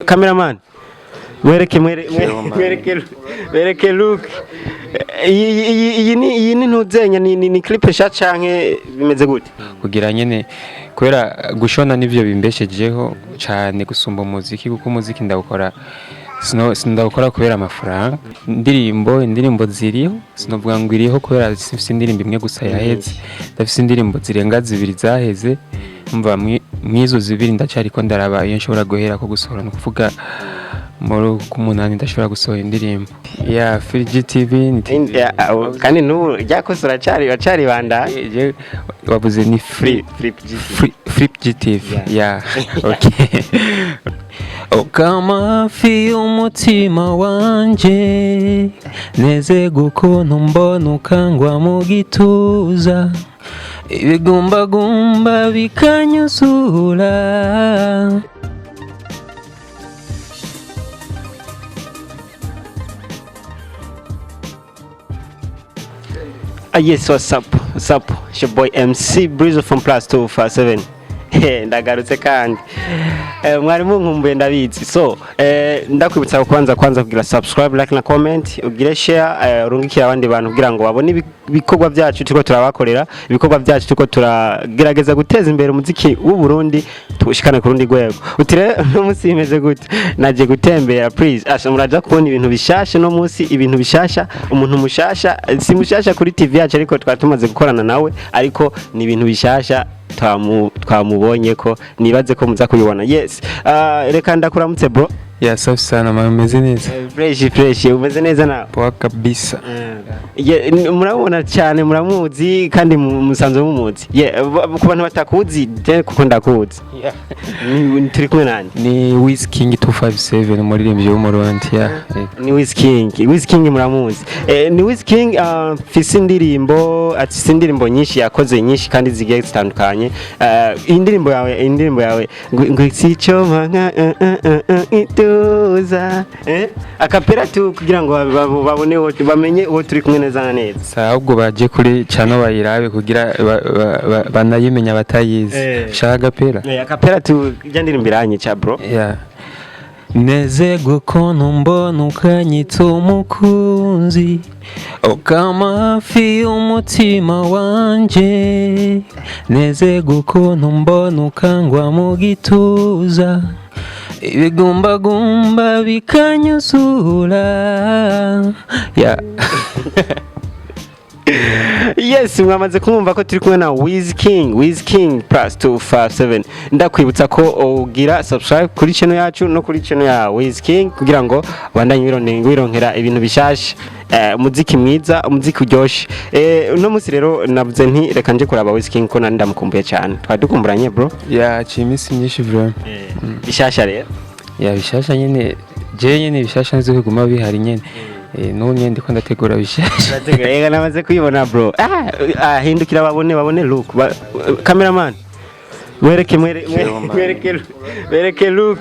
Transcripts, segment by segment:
Cameraman, mwereke mwereke mwereke look. Iyi ni ntuzenya ni clip sha canke bimeze gute? Kugira nyene, kubera gushona nivyo bimbeshejeho cane gusumba umuziki, kuko umuziki ndawukora sino sindawukora kubera amafaranga. Indirimbo ziriho, sinovuga ngo iriho kubera simfise indirimbo imwe gusa yaheze, ndafise indirimbo zirenga zibiri zaheze. Umva, mwizo zibiri ndacariko ndaraba iyo nshobora guhera ko gusohora, ni ukuvuga muri k'umunani ndashobora gusohora indirimbo ya Free GTV ni TV. Kandi n'ubu ryakose uracari banda. Wavuze ni Free Free. Free GTV, yeah, okay. Oh, kama hafi y'umutima wanje, nezerwa ukuntu mbona ukangwa mu gituza, ibigumbagumba bikanyuzura. Ah, yes, what's up? What's up? It's your boy MC Breezo from +257. Ndagarutse kandi. Mwari munkumbuye, ndabizi. So, ndakwibutsa kwanza kugira subscribe, like na comment, ugire share, urungikire abandi bantu kugira ngo babone ibikorwa byacu turiko turabakorera, ibikorwa byacu turiko turagerageza guteza imbere umuziki w'u Burundi tuwushikane ku rundi rwego. Utire no munsi bimeze gute? Naje gutembera, please. Asha muraja kubona ibintu bishasha no munsi, ibintu bishasha, umuntu mushasha, si mushasha kuri TV yacu ariko twari tumaze gukorana nawe, ariko ni ibintu bishasha twamubonye ko nibaze ko muza kubibona. Yes. Reka ndakuramutse, bro. Ya, safi sana mama, umeze neza? Fresh fresh, umeze neza nawe? Poa kabisa. Murabona cyane, muramuzi kandi musanzwe mumuzi. Ku bantu batakuzi je kuko ndakuzi. Turi kumwe nande? Ni Wiz King 257, umuririmbyi w'Umurundi, yeah. Ni Wiz King. Wiz King muramuzi. Ni Wiz King, afise indirimbo, afise indirimbo nyinshi yakoze, nyinshi kandi zigiye zitandukanye. Indirimbo yawe ngo sico nka ituza, a cappella tu kugira ngo babone bamenye uwo turi kumwe neza na neza. Sawa, ahubwo baje kuri channel bayirabe kugira banayimenya batayizi. Shaka a cappella? A cappella tu, ijya ndirimbo iranyica, bro. Yeah. Nezerwa ukuntu mbona ukanyita umukunzi, ukama hafi y'umutima wanje, nezerwa ukuntu mbona ukangwa mu gituza, ibigumbagumba bikanyuzura, yeah. Yes, mwamaze kumva ko turi kumwe na Wiz King, Wiz King +257. Ndakwibutsa ko ugira subscribe kuri channel yacu no kuri channel ya Wiz King kugira ngo bandanye wironkera ibintu bishasha, umuziki mwiza, umuziki uryoshe. Uno munsi rero navuze nti reka nje kuraba Wiz King ko nari ndamukumbuye cyane, twari dukumburanye, bro. Yeah, haciye iminsi myinshi vraiment. Bishasha rero? Ya, bishasha nyene, je nyene bishasha nzi ko biguma bihari nyene. N'ubu nyene ndiko ndategura bishasha. Ega namaze kuyibona, bro. Hindukira babone look. Cameraman, mwereke mwereke look.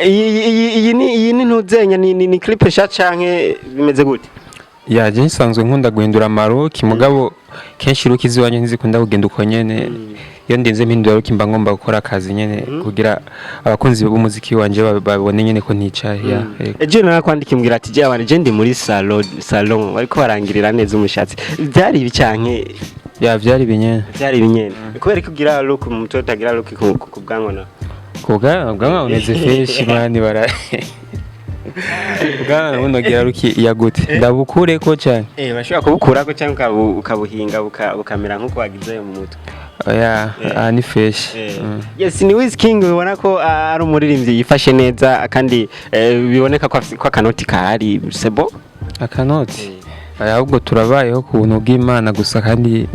Iyi ni ntuzenya ni clip sha canke bimeze gute? Ya, je nsanzwe nkunda guhindura ama look, mugabo kenshi look ziwanje ntizikunda kugenda uko nyene. Iyo ndinze mpindura look mba ngomba gukora akazi nyene kugira abakunzi b'umuziki wanje babone nyene ko nticaye, ya, yego. Ejo narakwandika imbwira ati je abantu je ndi muri salon bariko barangirira neza umushatsi, byari ibi canke? Ya, vyari binyene. Byari ibinyene? Kubera ko ugira look mu mutwe, utagira look ku bwanwa na Kubwa umeze fresh man, bara ubwanwa bunogira look ya gute? Ndabukureko cane? Bashobora kubukurako cyangwa ukabuhinga bukamera nk'uko wagize mu mutwe. Oya, aha ni fresh. Yes, ni Wiz King, ubona ko ari umuririmbyi yifashe neza kandi biboneka ko ko akanoti kahari, c'est bon. Akanoti? Oya, ahubwo turabayeho ku buntu bw'Imana gusa kandi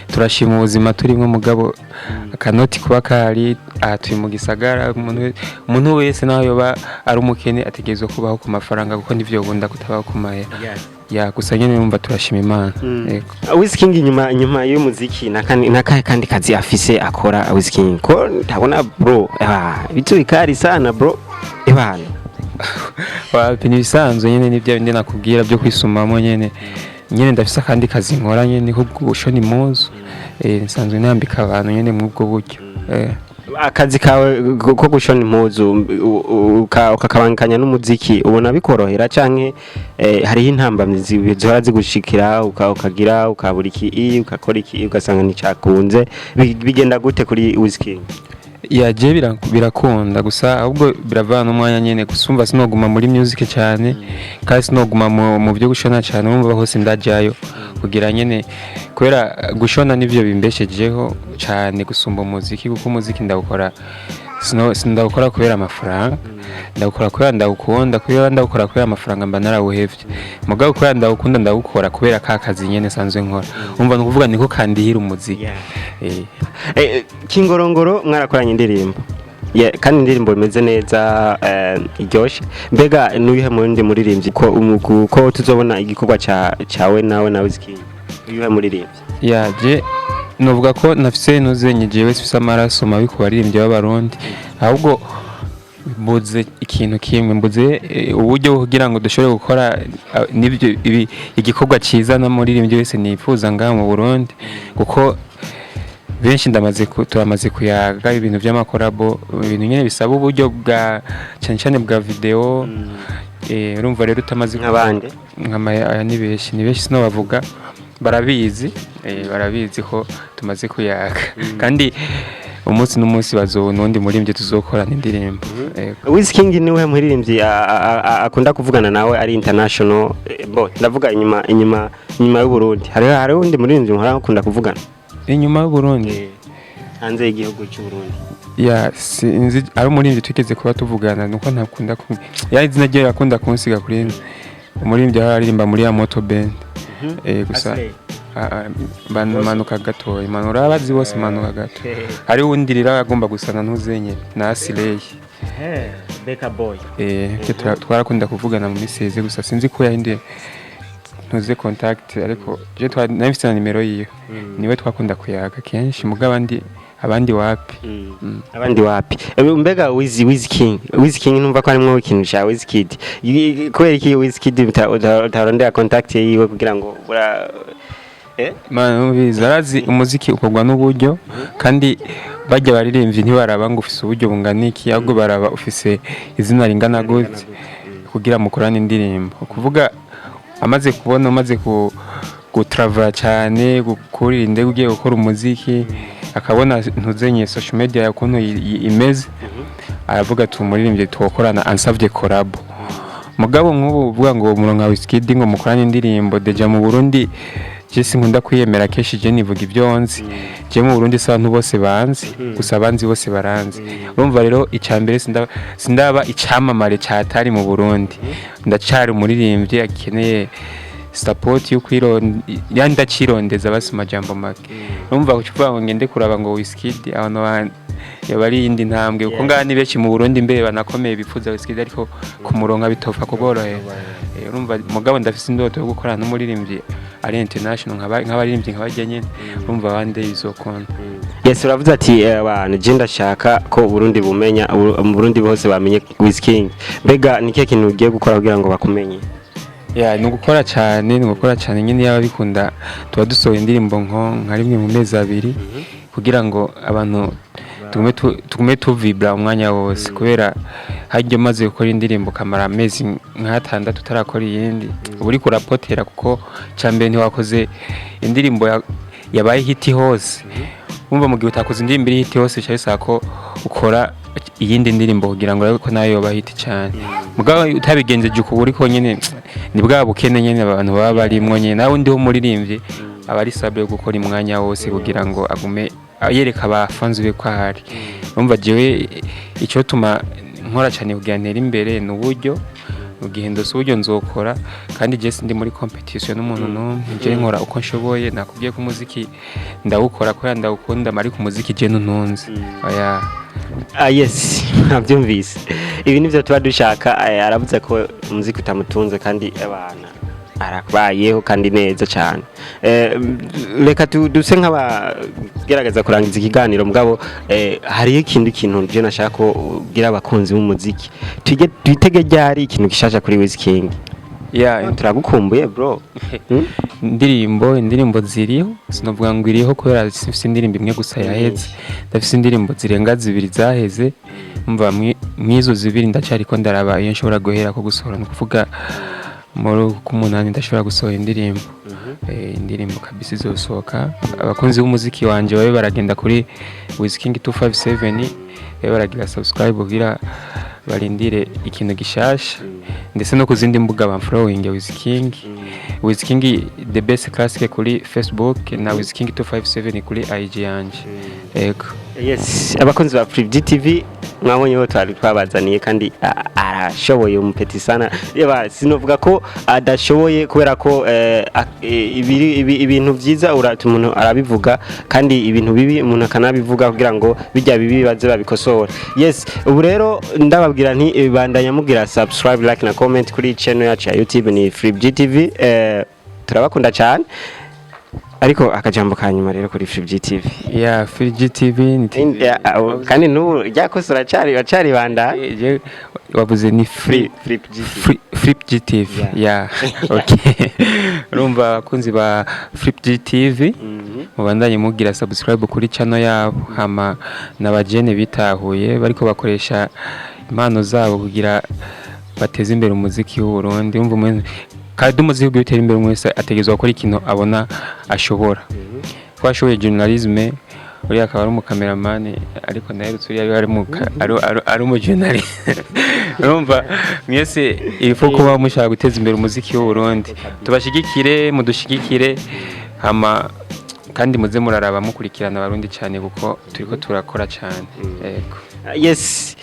turashima ubuzima turimo, mugabo akanoti kuba kahari, aha turi mu gisagara, umuntu wese naho yoba ari umukene ategerezwa kubaho ku mafaranga kuko nivyo bunda kutabaho ku mahera. Ya, gusa nyene numva turashima Imana. Yego. Wiz King inyuma y'umuziki nakahe kandi kazi afise akora Wiz King? Ko ndabona, bro, bitu bikari sana, bro, ebana. Wapi, ni ibisanzwe nyene, ni bya bindi nakubwira byo kwisumamo nyene. Ndafise akandi kazi nkora nyene ko gushona impuzu, nsanzwe nambika abantu nyene muri ubwo buryo. Akazi kawe ko gushona impuzu ukakabangikanya n'umuziki, ubona bikorohera canke hariho intambamyi zihora zigushikira, ukagira ukabura iki, ugakora iki, ugasanga nticakunze? Bigenda gute kuri Wizking? Ya, je birakunda gusa, ahubwo biravana n'umwanya nyene. Gusa umva, sinoguma muri music cyane kandi sinoguma mu byo gushona cyane. Umva, hose ndajayo kugira nyene, kubera gushona nivyo bimbeshejeho cyane gusumba umuziki, kuko umuziki ndawukora sindawukora kubera amafaranga, ndawukora kubera ndawukunda. Kubera ndawukora kubera amafaranga mba narawuhevye. Mugabo kubera ndawukunda, ndawukora kubera ka kazi nyene sanzwe nkora. Umva, ni ukuvuga niko kandihira umuziki. Kingorongoro mwarakoranye indirimbo. Yeah, kandi indirimbo imeze neza, iryoshe. Mbega n'uyuhe murundi muririmbyi ko tuzobona igikorwa cawe nawe na Wizking? Uyuhe muririmbyi? Ya, je novuga ko nafise ntuzenye, jewe sifise amaraso mabi ku baririmbyi b'Abarundi, ahubwo mbuze ikintu kimwe, mbuze uburyo kugira ngo dushobore gukora n'ibyo igikorwa ciza n'umuririmbyi wese nifuza ngaha mu Burundi, kuko benshi turamaze kuyaga ibintu by'amacollabo, ibintu nyene bisaba uburyo bwa cyane cyane bwa video. Urumva rero utamaze Nk'abandi? Aya ni benshi sinobavuga, barabizi, barabizi ko tumaze kuyaga, kandi umunsi n'umunsi bazobona uwundi muririmbyi tuzokorana indirimbo. Yego. Wizking, niwe muririmbyi akunda kuvugana nawe ari international? Bo ndavuga inyuma y'u Burundi, hariho undi muririmbyi muhora mukunda kuvugana? Inyuma y'Uburundi? Hanze y'igihugu cy'u Burundi. Ya, sinzi, ari umuririmbyi twigeze kuba tuvugana, nuko ntakunda ku ya izina rye, yakunda kunsiga kuri umuririmbyi aho aririmba muri ya moto band, gusa. Aslay. Manuka gatoya, manura abazi bose, manuka gato. Hari uwundi rero agomba gusana ntuzenye na Asiley. Beka Boy. Twe twarakunda kuvugana mu minsi iheze, gusa sinzi ko yahinduye ntuze contact, ariko je nari mfise na nimero yiwe, niwe twakunda kuyaga kenshi, mugabo abandi wapi. Abandi wapi. Mbega Wiz King numva ko harimwo ikintu ca Wizkid. Kubera iki Wizkid utarondera contact yiwe kugira ngo ura Mana, numvise arazi umuziki ukorwa n'uburyo, kandi bajya baririmbyi ntibaraba ngo ufise uburyo bungana iki, ahubwo baraba ufise izina ringana gute kugira mukorane indirimbo. Kuvuga amaze kubona umaze ku gutravara cyane, gukurira indege, ugiye gukora umuziki, akabona ntuzenye social media ukuntu imeze, aravuga ati umuririmbyi twokorana ansavye collabo. Mugabo nk'ubu uvuga ngo umurongo wa Wizkid ngo mukorane indirimbo, déjà mu Burundi je sinkunda kwiyemera kenshi, je nivuga ibyo nzi. Je mu Burundi si abantu bose banzi, gusa abanzi bose baranzi. Urumva rero, icya mbere sindaba icamamare catari mu Burundi, ndacari umuririmbyi akeneye support yo kwironda, yani ndacirondeza basi amajambo make. Urumva, kuvuga ngo ngende kuraba ngo Wizkid, abantu yaba ari iyindi ntambwe, kuko ngaha ni benshi mu Burundi mbere banakomeye bifuza Wizkid, ariko kumuronka bitopfa kuborohera. Urumva, mugabo ndafise indoto yo gukorana n'umuririmbyi ari international, nk'abaririmbyi nk'abajya nyene. Urumva, abandi bizokunda. Yes, uravuze ati abantu je ndashaka ko Burundi bumenya, mu Burundi bose bamenye Wizking. Mbega ni kihe kintu ugiye gukora kugira ngo bakumenye? Ya, ni ugukora cyane, ni ugukora cyane nyine. Yaba bikunda tuba dusohoye indirimbo nka rimwe mu mezi 2, kugira ngo abantu tugume tuvibra umwanya wose, kubera harya umaze gukora indirimbo ukamara amezi nk'atandatu utarakora iyindi, uba uriko urapotera, kuko cya mbere ntiwakoze indirimbo yabaye hit hose. Wumva, mu gihe utakoze indirimbo iri hit hose, bica bisaba ko ukora iyindi ndirimbo kugira ngo urabe ko nayo yoba hit cyane. Mugabo utabigenjeje uko, uriko nyene ni bwa bukene nyene abantu baba barimwo nyene. Nawe undi w'umuririmbyi aba ari sable yo gukora umwanya wose kugira ngo agume yereka abafanzi be ko ahari. Urumva, jewe icyo tuma nkora cyane kugira ntere imbere ni uburyo. Mu gihe ndose uburyo nzokora, kandi je sindi muri competition n'umuntu n'umwe. Je nkora uko nshoboye. Nakubwiye ko umuziki ndawukora kubera ndawukunda, ariko umuziki je ntuntunze, oya. Ah yes, nabyumvise. Ibi nivyo tuba dushaka. Aravuze ko umuziki utamutunze, kandi abana arabayeho kandi neza cyane. Reka duse nk'abagerageza kurangiza ikiganiro, mugabo hariyo ikindi kintu je nashaka ko ubwira abakunzi b'umuziki. Twitege ryari ikintu gishasha kuri Wizking? Ya. Turagukumbuye, bro. Hmm? Indirimbo ziriho, sinovuga ngo iriho kubera simfise indirimbo imwe gusa yaheze. Ndafise indirimbo zirenga zibiri zaheze. Umva, mwizo zibiri ndacariko ndaraba iyo nshobora guhera ko gusohora. Ni ukuvuga muri uku k'umunani ndashobora gusohora indirimbo. Indirimbo kabisa izosohoka. Abakunzi b'umuziki wanje babe baragenda kuri Wizking 257, babe baragira subscribe kugira barindire ikintu gishasha, ndetse no ku zindi mbuga bamfollowing Wizking, Wizking the best classic kuri Facebook na Wizking 257 kuri IG yanje. Yego. Yes, abakunzi ba Free TV, mwabonye bo twari twabazaniye kandi arashoboye umupeti sana. Yeba, sinovuga ko adashoboye kubera ko ibintu vyiza urata umuntu arabivuga, kandi ibintu bibi umuntu akanabivuga kugira ngo bijya bibi baze babikosora. Yes, ubu rero ndababwira nti bandanya mugira subscribe, like na comment kuri channel yacu ya YouTube ni Free TV. Turabakunda cyane, ariko akajambo ka nyuma rero kuri Free TV. Ya, Free TV ni TV. Kandi n'ubu ryakoze uracari banda. Wavuze ni Free Free GTV. Free GTV. Yeah, okay. Urumva, abakunzi ba Free GTV, mubandanye mugira subscribe kuri channel yabo. Hama n'abajene bitahuye bariko bakoresha impano zabo kugira bateze imbere umuziki w'u Burundi. Umva, umuntu kandi umuziki ugiye utera imbere, umwe wese ategerezwa gukora ikintu abona ashobora. Ko ashoboye journalisme, uriya akaba ari umukameramani, ariko naherutse uriya ari umujournaliste. Urumva, mwese il faut kuba mushaka guteza imbere umuziki w'u Burundi. Tubashigikire, mudushigikire, hama kandi muze muraraba, mukurikirana Abarundi cyane, kuko turiko turakora cyane. Yego. Yes,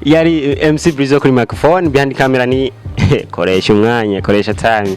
yari MC Brizo kuri microphone, behind camera ni koresha umwanya, koresha time.